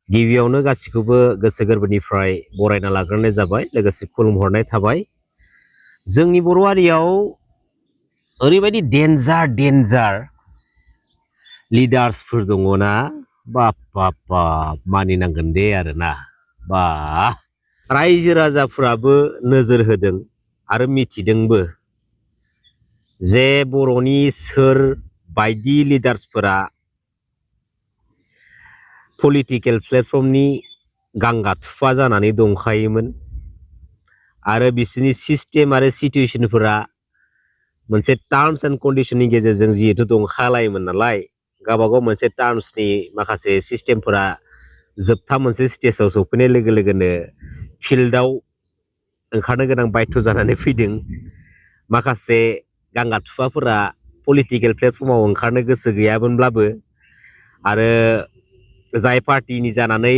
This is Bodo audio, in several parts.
गिबियावनो गासिखौबो गोसो गोरबोनिफ्राय बरायना लाग्रोनाय जाबाय लोगोसे खुलुमहरनाय थाबाय। जोंनि बर' हारियाव ओरैबायदि डेन्जार लिडार्सफोर दङना, बाप बाप बाप मानिनांगोन दे आरोना। बा रायजो राजाफ्राबो नोजोर होदों आरो मिथिदोंबो जे बर'नि सोर बायदि लिडार्सफोरा पलिटिकेल प्लेटफर्मनि गांगाथुफा जानानै दंखायोमोन आरो बिसोरनि सिस्टेम आरो सिचुएशनफोरा मोनसे टार्म्स एन्ड कन्डिशननि गेजेरजों जिहेतु दंखालायोमोन नालाय, गावबागाव मोनसे टार्म्सनि माखासे सिस्टेमफोरा जोबथा मोनसे स्टेजाव सफैनाय लोगो लोगोनो फिल्डआव ओंखारनो गोनां बाध्य जानानै फैदों। माखासे गांगाथुफाफोरा पलिटिकेल प्लेटफर्माव ओंखारनो गोसो गैयामोनब्लाबो आरो जाय पार्टिनि जानानै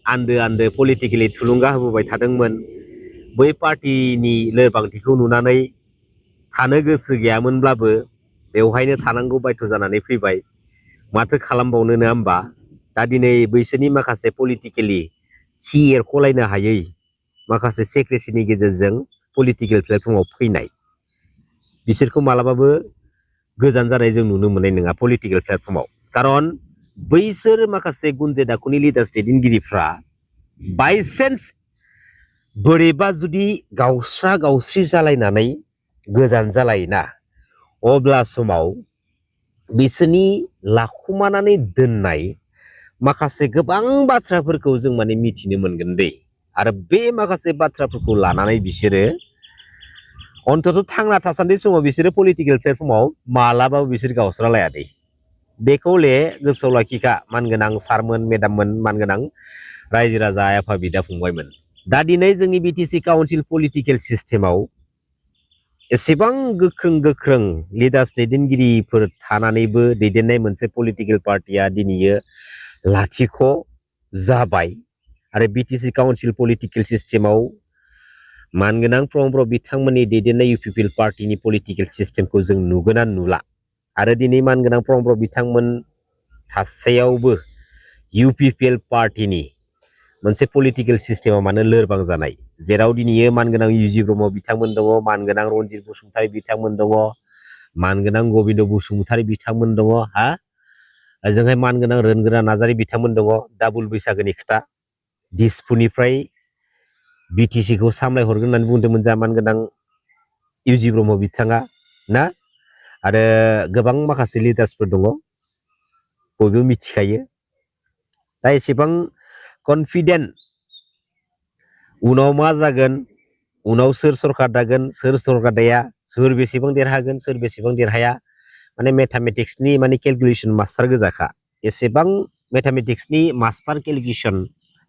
आन्दो पलिटिकेलि थुलुंगा होबोबाय थादोंमोन, बै पार्टिनि लोरबांथिखौ नुनानै थानो गोसो गैयामोनब्लाबो बेवहायनो थानांगौ बाध्य जानानै फैबाय। माथो खालामबावनो नङा होमबा? दा दिनै बैसोरनि माखासे पलिटिकेलि खि एरख'लायनो हायै माखासे सेक्रेसिनि गेजेरजों पलिटिकेल प्लेटफर्माव फैनाय, बिसोरखौ मालाबाबो गोजान जानाय जों नुनो मोननाय नङा पलिटिकेल प्लेटफर्माव। खारन बैसोर माखासे गुनजे दाखुनि लिडार्स दैदेनगिरिफ्रा बाइसेन्स बोरैबा जुदि गावस्रि जालायनानै गोजान जालायोना, अब्ला समाव बिसोरनि लाखुमानानै दोननाय माखासे गोबां बाथ्राफोरखौ जों माने मिथिनो मोनगोन दै। आरो बे माखासे बाथ्राफोरखौ लानानै बिसोरो अन्तत थांना थासान्दि समाव बिसोरो पलिटिकेल प्लेटफर्माव मालाबाबो बिसोर गावस्रालाया दै। बेखौले गोसोआव लाखिखा मानगोनां सारमोन, मेडाममोन, मानगोनां रायजो राजा, आइ आफा, बिदा फंबायमोन। दा दिनै जोंनि बिटिसि काउन्सिल पलिटिकेल सिस्टेमाव एसेबां गोख्रों लिडार्स दैदेनगिरिफोर थानानैबो दैदेननाय मोनसे पलिटिकेल पार्टिया दिनैयो लाथिख' जाबाय। आरो बिटिसि काउन्सिल पलिटिकेल सिस्टेमाव मानगोनां प्रमब्र बिथांमोननि दैदेननाय इउपिपिएल पार्टिनि पलिटिकेल सिस्टेमखौ जों नुगोना नुला। आरो दिनै मानगोनां प्रमब्र बिथांमोन थासेयावबो इउपिपिएल पार्टिनि मोनसे पलिटिकेल सिस्टेमा मानो लोरबां जानाय, जेराव दिनैयो मानगोनां इउजि ब्रह्म बिथांमोन दङ, मानगोनां रनजित बसुमतारी बिथांमोन दङ, मानगोनां गबिन्द बसुमतारी बिथांमोन दङ, ओजोंहाय मानगोनां रोनगोरा नार्जारी बिथांमोन दङ। डाबल बैसागोनि खोथा, दिसपुरनिफ्राय बिटिसिखौ सामलायहरगोन होननानै बुंदोंमोन जा मानगोनां इउजि ब्रह्म बिथाङा ना। आरो गोबां माखासे लिडार्सफोर दङ, बयबो मिथिखायो। दा एसेबां कनफिडेन्ट उनाव मा जागोन, उनाव सोर सरकार दागोन, सोर सरकार दाया, सोर बेसेबां देरहागोन, सोर बेसेबां देरहाया, माने मेथामेटिक्सनि माने केलकुलेसन मास्टार गोजाखा। एसेबां मेथामेटिक्सनि मास्टार केलकुलेसन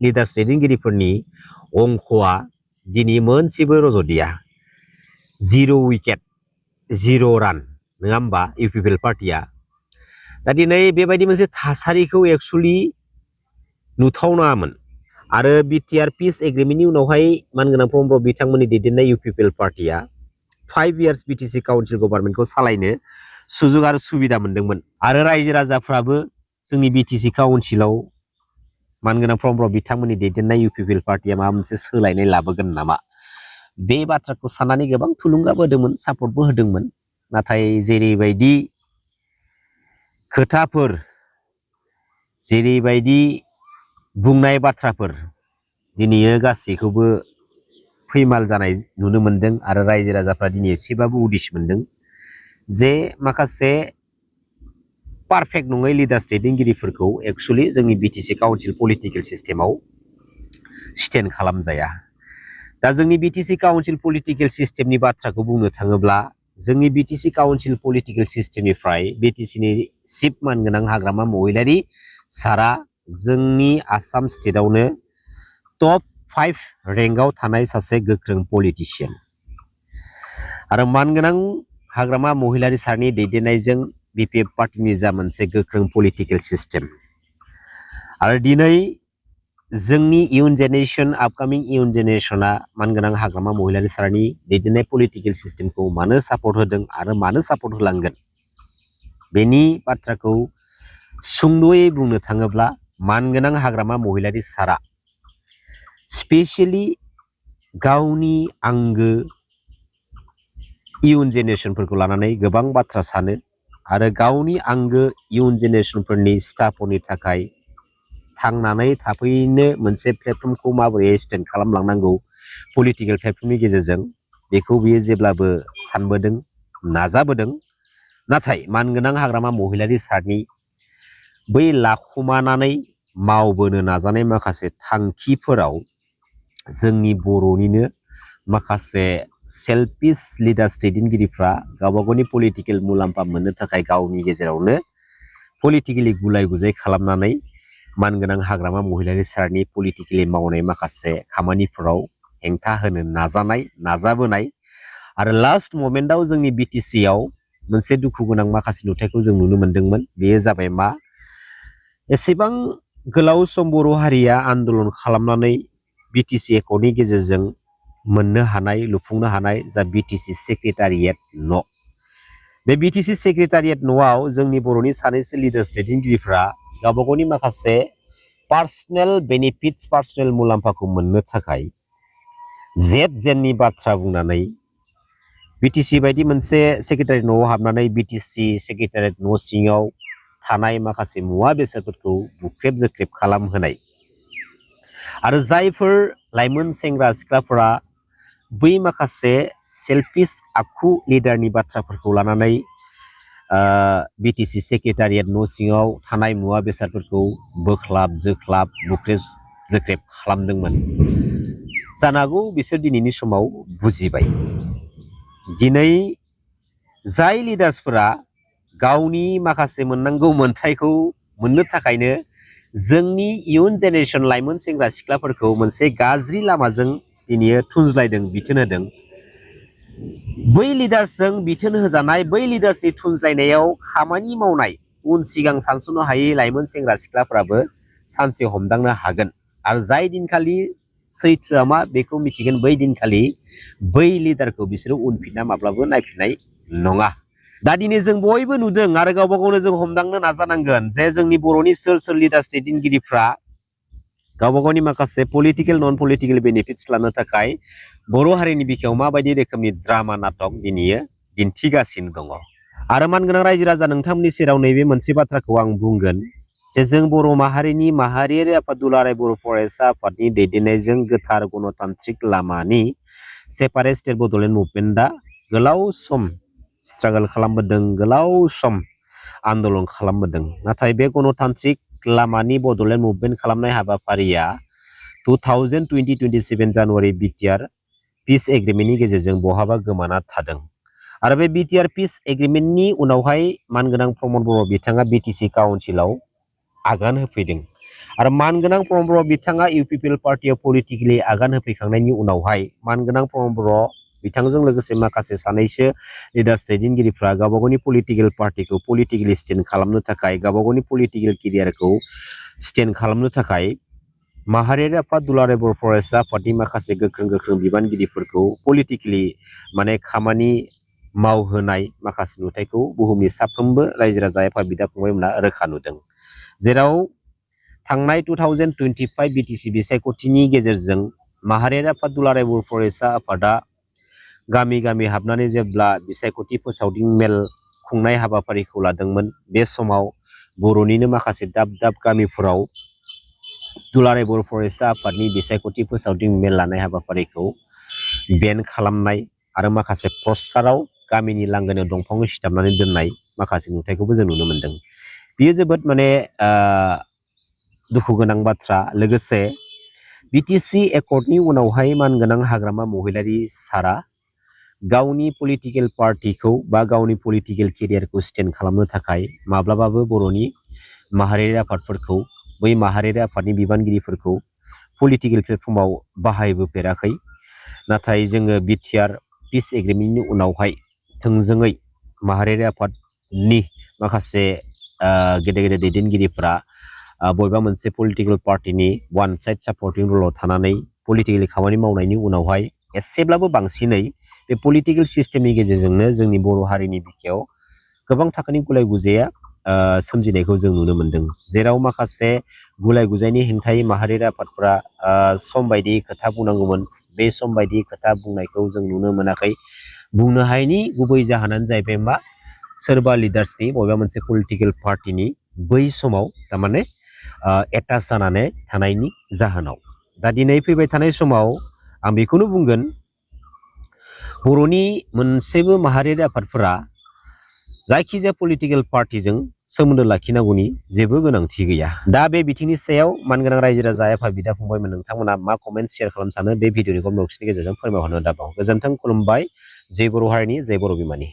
लिडार्स दैदेनगिरिफोरनि अंकआ दिनै मोनसेबो रज'दिया। 0 उइकेट 0 रान नङा होमबा इउपिपिएल पार्टिया। दा दिनै बेबायदि मोनसे थासारिखौ एक्सुअलि नुथावनामोन। आरो बिटिआर पिस एग्रिमेन्टनि उनावहाय मानगोनां प्रमब्र बिथांमोननि दैदेननाय इउपिपिएल पार्टिया 5 इयार्स बिटिसि काउन्सिल गभर्नमेन्टखौ सालायनो सुजुग आरो सुबिदा मोनदोंमोन। आरो रायजो राजाफ्राबो जोंनि बिटिसि काउन्सिलाव मानगोनां प्रमब्र बिथांमोननि दैदेननाय इउपिपिएल पार्टिया माबा मोनसे सोलायनाय लाबोगोन नामा, बे बाथ्राखौ साननानै गोबां थुलुंगाबो होदोंमोन, सापर्टबो होदोंमोन। नाथाय जेरैबायदि खोथाफोर, जेरैबायदि बुंनाय बाथ्राफोर दिनैयो गासैखौबो फैमाल जानाय नुनो मोनदों। आरो रायजो राजाफ्रा दिनै एसेबाबो उदिस मोनदों जे माखासे पारफेक्ट नङै लिडार्स दैदेनगिरिफोरखौ एक्सुअलि जोंनि बिटिसि काउन्सिल पलिटिकेल सिस्टेमाव स्टेन्ड खालामजाया। दा जोंनि बिटिसि काउन्सिल पलिटिकेल सिस्टेमनि बाथ्राखौ बुंनो थाङोब्ला जोंनि बिटिसि काउन्सिल पलिटिकेल सिस्टेमनिफ्राय बिटिसिनि चिफ मानगोनां हाग्रामा महिलारी सारा जोंनि आसाम स्टेटआवनो टप 5 रेंकआव थानाय सासे गोख्रों पलिटिशियान। आरो मानगोनां हाग्रामा महिलारी सारनि दैदेननायजों बिपिएफ पार्टिनि जा मोनसे गोख्रों पलिटिकेल सिस्टेम, आरो दिनै जोंनि इयुन जेनेरेशन, आपकामिं इयुन जेनेरेशना मानगोनां हाग्रामा महिलारी सारनि दैदेननाय पलिटिकेल सिस्टेमखौ मानो सापर्ट होदों आरो मानो सापर्ट होलांगोन, बेनि बाथ्राखौ सुंद'यै बुंनो थाङोब्ला मानगोनां हाग्रामा महिलारि सारा स्पेशली गावनि आंगो इयुन जेनेरेशनफोरखौ लानानै गोबां बाथ्रा सानो आरो गावनि आंगो इयुन जेनेरेशनफोरनि स्टाफफोरनि थाखाय थांनानै थाफैनो मोनसे प्लेटफर्मखौ माबोरै स्टेन्ड खालामलांनांगौ पलिटिकेल प्लेटफर्मनि गेजेरजों बेखौ बियो जेब्लाबो सानबोदों नाजाबोदों। नाथाय मानगोनां हाग्रामा महिलारि सारनि बै लाखुमानानै मावबोनो नाजानाय माखासे थांखिफोराव जोंनि बर'निनो माखासे सेल्फिश लिडार्स दैदेनगिरिफ्रा गावबागावनि पलिटिकेल मुलाम्फा मोननो थाखाय गावनि गेजेरावनो पलिटिकेलि गुलाय गुजाय खालामनानै मानगोनां हाग्रामा महिलारि सारनि पलिटिकेलि मावनाय माखासे खामानिफोराव हेंथा होनो नाजाबोनाय आरो लास्ट मोमेन्टआव जोंनि बिटिसि आव मोनसे दुखु गोनां माखासे नुथायखौ जों नुनो मोनदोंमोन। बेयो जाबाय मा एसेबां गोलाव सम बर' हारिया आन्दोलन खालामनानै बिटिसि एकर्डनि गेजेरजों मोननो हानाय लुफुंनो हानाय जा बिटिसि सेक्रेटारियेट न' बे बिटिसि सेक्रेटारियेट न'आव जोंनि बर'नि सानैसो लिडार्स दैदेनगिरिफ्रा गावबागावनि माखासे पार्सनेल बेनिफिट्स पार्सनेल मुलाम्फाखौ मोननो थाखाय जेननि बाथ्रा बुंनानै बिटिसि बायदि मोनसे सेक्रेटारियेट न'आव हाबनानै बिटिसि सेक्रेटारियेट न' सिङाव थानाय माखासे मुवा बेसादफोरखौ बुख्रेब जोख्रेब खालामहोनाय आरो जायफोर लाइमोन सेंग्रा सिख्लाफोरा बै माखासे सेल्फिश आखु लिडारनि बाथ्राफोरखौ लानानै बिटिसि सेक्रेटारियेट न' सिङाव थानाय मुवा बेसादफोरखौ बोख्लाब जोख्लाब बुख्रेब जोख्रेब खालामदोंमोन। जानो हागौ बिसोर दिनैनि समाव बुजिबाय दिनै जाय लिडार्सफोरा गावनि माखासे मोननांगौ मोनथायखौ मोननो थाखायनो जोंनि इयुन जेनेरेशन लाइमोन सेंग्रा सिख्लाफोरखौ मोनसे गाज्रि लामाजों दिनै थुनज्लायदों बिथोन होदों। बै लिडार्सजों बिथोन होजानाय बै लिडार्सनि थुनज्लायनायाव खामानि मावनाय उन सिगां सानस'नो हायै लाइमोन सेंग्रा सिख्लाफ्राबो सानसे हमदांनो हागोन आरो जाय दिनखालि सैथोआ मा बेखौ मिथिगोन बै दिनखालि बै लिडारखौ बिसोरो उनफिनना माब्लाबो नायफिननाय नङा। दा दिनै जों बयबो नुदों आरो गावबा गावनो जों हमदांनो नाजानांगोन जे जोंनि बर'नि सोर लिडार्स दैदेनगिरिफ्रा गावबा गावनि माखासे पलिटिकेल नन पलिटिकेल बेनिफिट्स लानो थाखाय बर' हारिनि बिखायाव माबायदि रोखोमनि ड्रामा नाटक दिनै दिन्थिगासिनो दङ। आरो मानगोनां रायजो राजा नोंथांमोननि सेराव नैबे मोनसे बाथ्राखौ आं बुंगोन जे जों बर' माहारिनि माहारियारि आफाद दुलाराय बर' फरायसा आफादनि दैदेननायजों गोथार गणतान्त्रिक लामानि सेपारेट स्टेट बड'लेण्ड मुभमेन्टआ गोलाव सम स्ट्रागल खालामबोदों गोलाव सम आन्दोलन खालामबोदों। नाथाय बे गणतान्त्रिक लामानि बड'लेण्ड मुभमेन्ट खालामनाय हाबाफारिया 2027 जानुवारि बिटिआर पिस एग्रिमेन्टनि गेजेरजों बहाबा गोमाना थादों आरो बे बिटिआर पिस एग्रिमेन्टनि उनावहाय मानगोनां प्रमद बर' बिथाङा बिटिसि काउन्सिलाव आगान होफैदों आरो मानगोनां प्रमद बर' बिथाङा इउपिपिएल पार्टियाव पलिटिकेलि आगान होफैखांनायनि उनावहाय मानगोनां प्रमद बर' बिथांजों लोगोसे माखासे सानैसो लिडार्स दैदेनगिरिफ्रा गावबा गावनि पलिटिकेल पार्टिखौ पलिटिकेलि स्टेन्ड खालामनो थाखाय गावबा गावनि पलिटिकेल केरियारखौ स्टेन्ड खालामनो थाखाय माहारियारि आफाद दुलाराय बर' फरायसा आफादनि माखासे गोख्रों बिबानगिरिफोरखौ पलिटिकेलि माने खामानि मावहोनाय माखासे नुथायखौ बुहुमनि साफ्रोमबो रायजो राजा एफा बिदा फंबायमोना रोखा नुदों। जेराव थांनाय 2025 बिटिसि बिसायख'थिनि गेजेरजों माहारियारि आफाद दुलाराय बर' फरायसा आफादा गामि गामि हाबनानै जेब्ला बिसायख'थि फोसावदिं मेल खुंनाय हाबाफारिखौ लादोंमोन बे समाव बर'निनो माखासे दाब दाब गामिफोराव दुलाराय बर' फरायसा आफादनि बिसायख'थि फोसावदिं मेल लानाय हाबाफारिखौ बेन खालामनाय आरो माखासे पस्टाराव गामिनि लांगोनायाव दंफांखौ सिथाबनानै दोननाय माखासे नुथायखौबो जों नुनो मोनदों। बेयो जोबोद माने दुखु गोनां बाथ्रा। लोगोसे बिटिसि एकर्डनि उनावहाय मानगोनां हाग्रामा महिलारि सारा गावनि पलिटिकेल पार्टिखौ बा गावनि पलिटिकेल केरियारखौ स्टेन्ड खालामनो थाखाय माब्लाबाबो बर'नि माहारियारि आफादफोरखौ बै माहारियारि आफादनि बिबानगिरिफोरखौ पलिटिकेल प्लेटफर्माव बाहायबोफेराखै। नाथाय जोङो बिटिआर पिस एग्रिमेन्टनि उनावहाय थोंजोङै माहारियारि आफादनि माखासे गेदेर गेदेर दैदेनगिरिफ्रा बबेबा मोनसे पलिटिकेल पार्टिनि वान साइड सापर्टिं रलाव थानानै पलिटिकेलि खामानि मावनायनि उनावहाय एसेब्लाबो बांसिनै बे पलिटिकेल सिस्टेमनि गेजेरजोंनो जोंनि बर' हारिनि बिखायाव गोबां थाखोनि गुलाय गुजाया सोमजिनायखौ जों नुनो मोन्दों जेराव माखासे गुलाय गुजायनि हेंथायै माहारियारि आफादफोरा सम बायदि खोथा बुंनांगौमोन बे सम बायदि खोथा बुंनायखौ जों नुनो मोनाखै बुंनो हायैनि गुबै जाहोनानो जाहैबाय मा सोरबा लिडार्सनि बबेबा मोनसे पलिटिकेल पार्टिनि बै समाव थारमाने एटाच जानानै थानायनि जाहोनाव दा दिनै फैबाय थानाय समाव आं बेखौनो बुंगोन बर'नि मोनसेबो माहारियारि आफादफोरा जायखिजाया पलिटिकेल पार्टिजों सोमोन्दो लाखिनांगौनि जेबो गोनांथि गैया दा बे बिथिंनि सायाव मानगोनां रायजो राजा आफाद बिदा फंबायमोन नोंथांमोना मा कमेन्ट शेयार खालामनो सानो बे भिडिअनि कमेन्ट बक्सनि गेजेरजों फोरमायहरनो दाबाव गोजोन्थों खुलुमबाय जय बर' हारिनि जय बर' बिमानि